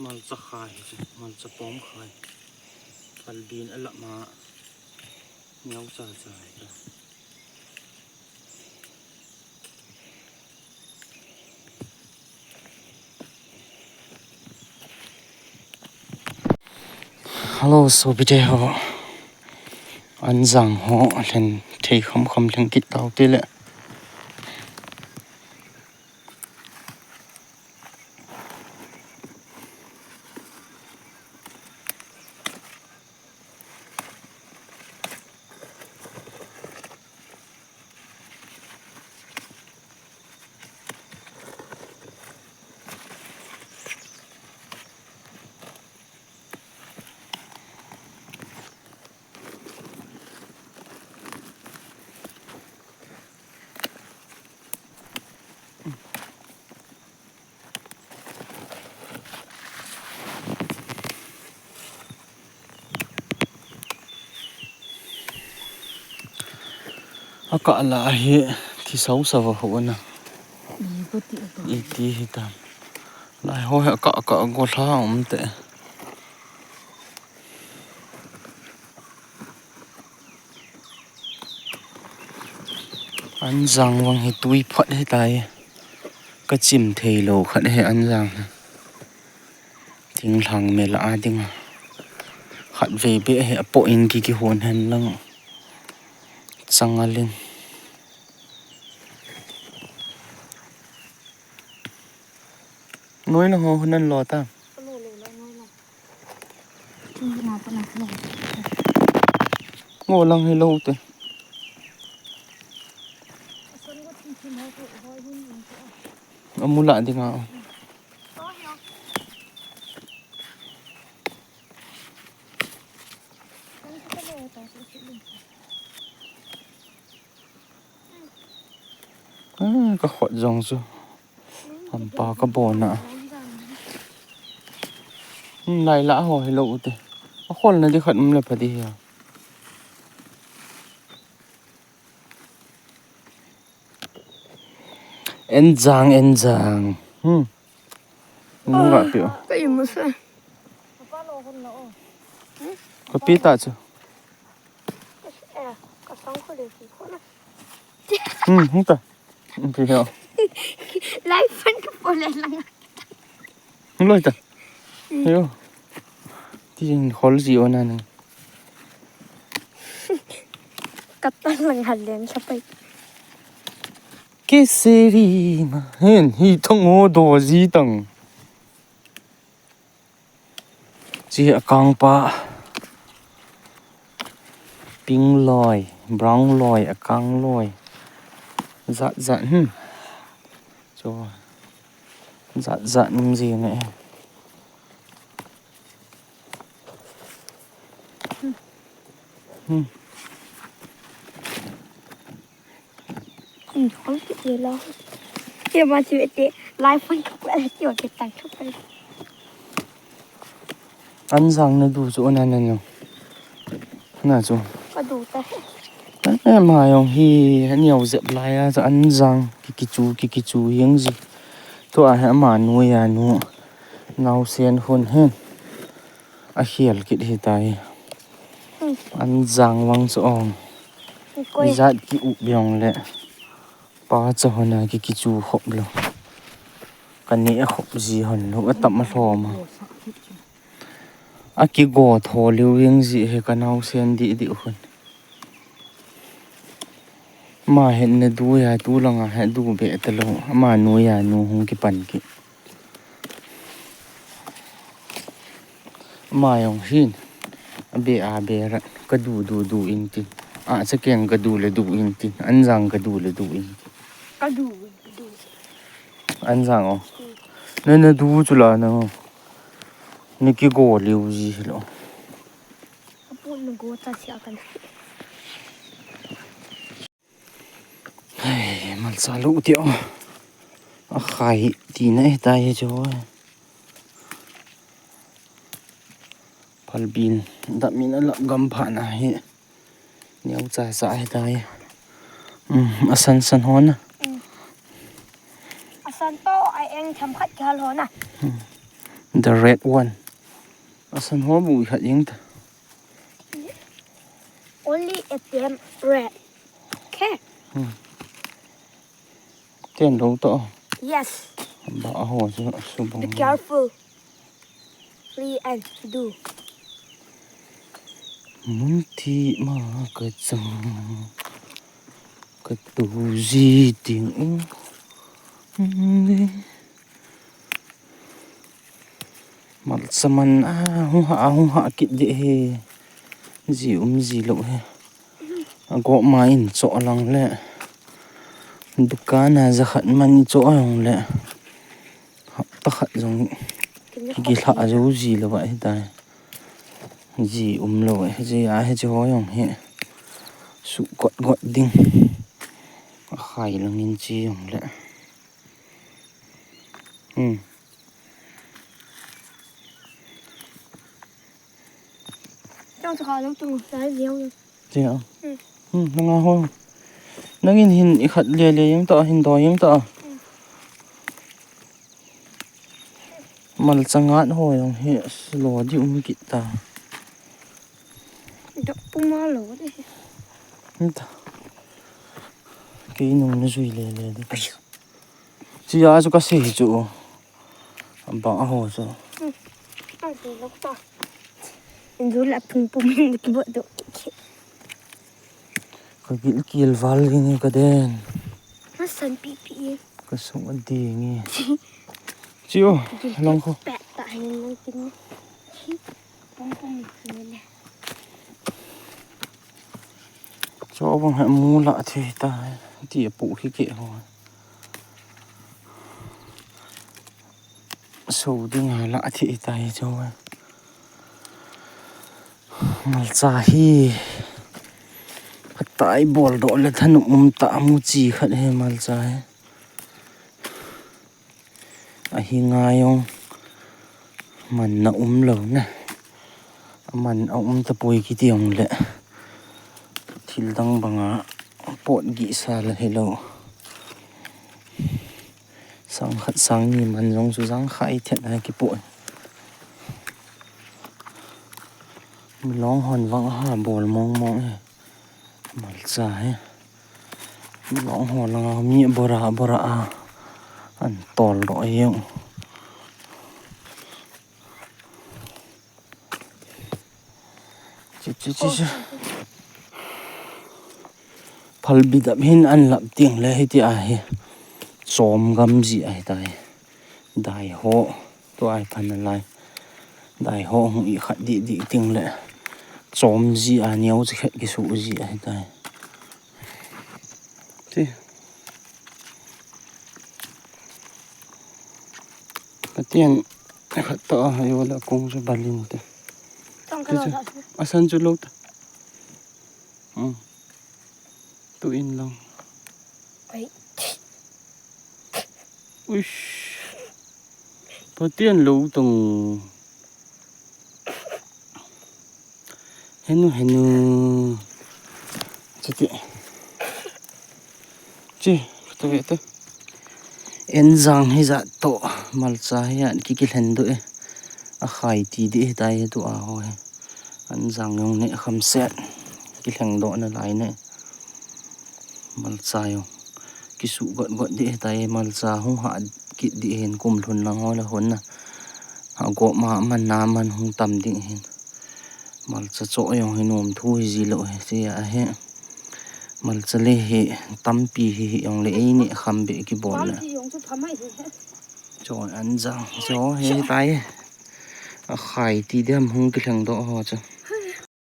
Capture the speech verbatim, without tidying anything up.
Malcha khai, malcha pom khai. Phalbi in a lama neo cha cha ta. Hello, sopite ho. Anjang ho lhen thei kham kham lheng kit tau te le. Aka la hi thi sau sa va ho na. Iti hi ta. Lai ho he ka ka go hla um te. Anjang vang hi tui phat hi tai. Ka chim thei lo khat hi Anjang hi. Thinglhang mel a ding a. Khat vei be hi a po in ki ki hon hen lang. Chang a ling. Noi lang ho hun an lo ta. Ngo lang hi lo te. Amu la ding a. Ah, ka khot jong chu. Hampa ka bon a. Hmm, lai la ho hi lo u te. A khol na di khat um le pha di hi a. Anjang, Anjang. Hmm. Mu ga pi o. Ka imu sa. Ka pi ta chu. Hmm, hung ta. Hung pi ho. Lai fan ka po le lang. Hung loi ta. Yo. Ti jing hol ji o na na. Ka ta lang hal len sa pai. Kisiri ma hen hi thong o do ji tang. Chi a kang pa. Pink loi, brown loi, a kang loi. Zat zat, hmm. Cho. Zat zat um ji ne. Hmm. Hmm, hol kit le la. Te ma chu te, lai fan ka pa, te o te tang chu pa. Anjang na du chu o na na no. Na chu. Ka du ta he. Eh, ma jong hi, ani au zep lai a, chu Anjang, ki ki chu, ki ki chu, jeng ji. Tu a he ama nu a nu. Nau sen hun hen. A hial kit hi tai. Hmm. Anjang vang chu ong. Koi. Zat ki up jong le. Pa cha hon a ki ki chu khop lo. Ka ne a khop ji hon lo, a tam a hlom a. A ki go tho liu jeng ji he ka nau sen di di hun. Ma hen na du a, tu lang a he du be ta lo. Ama nu a nu hung ki pan ki. Ama jong hin. A be a be rat. Ka du du du in tin. A cha keng ka du le du in tin. Anjang ka du le du in tin. Ka du, du. Anjang o. Hmm. Na na du chu la na o. Ni ki go liu ji lo. Apu na go ta sia kan. Hei, malcha lu ti o. A khai ti na e ta e jo. Phalbi in, dam in a lap gam pha na hi. Neo cha cha hi ta e. Um, a san san ho na. Um. A san to, a eng tham khat ki hal ho na. Um. The red one. Asan ho bu khat jeng ta. Only a damn red. Okay. Ten lo to. Yes. Ba a ho chu a su bang. Be careful. Free and do. Mun ti ma ka chang. Ka tu ji ting u. Malcha man a hung ha, a hung ha kit de he. Ji um ji lo he. A go ma in cho lang le. Dukan a ja khat man cho lang le. Hapta khat jong ki lha jo ji lo ba he tai. Ji um lo he, ji a he ji ho jong he. Su kot kot ding. A khai lang in chi jong le. Hmm. Tang sa ka lo tung lai liang. Ti a. Hmm, nanga ho. Nangin hin i khat le le jeng ta, hin do jeng ta. Malcha ngat ho jong hi slow di um kit ta. Dok puma lo de. Nta. Kei nung na jui le le de. Chi a chu ka sei chu. Ba a ho chu. Ang ti lo ta. Indu la pum pum in ki bo do. Ka gil kil val ding ka den. Masan pi pi. Ka sung a ding e. Chi o, lang ko. Pet ta hin lang kin. Pum pum ni le. Cho bang ha mu la thi ta. Ti a pu khi ke ho. So ding a la thi ta hi cho. Malcha hi. Khatai bol do le than um ta mu chi khat he malcha he. Ahi ngai jong man na um lo na. A man a um ta poi kiti jong le. Thil dang banga pot gi sa la he lo. Sang khat sang ni man jong chu jang khai thet na ki pot. Mi long hon vang ha bol mong mong he. Malcha he. Mi long ho langa mi bora bora a. An tol do e. Chi chi chi chi. Phalbi dap hin an lap ting le hiti a hi. Chom gam ji a hi tai. Dai ho. Tu ai phan lai. Dai ho hung i khat di di ting le. Chom ji a niau chi khat ki su ji a hi tai. Ti. Patien khat to a yo la kong chu balin te. Asan chu lo ta. Tu in lang. Uish. Patien lo tong. Henu henu. Chiti. Chi, tu ve tu. Enjang hi ja to malcha hi an ki ki hlen do e. A khai ti di tai tu a ho he. Anjang jong ne kham set. Ki hleng do na lai ne. Malcha jong. Ki su got got di tai malcha hung ha kit di hin kum lhun lang ho la hon na. Ha go ma man na man hung tam di hin. Malcha cho jong hi nom thu hi ji lo he, chi a he. Malcha le hi tampi hi, hi jong le ei ne kham be ki bol le. Cho an jang, cho he tai. A khai ti dem hung ki hleng do ho cha.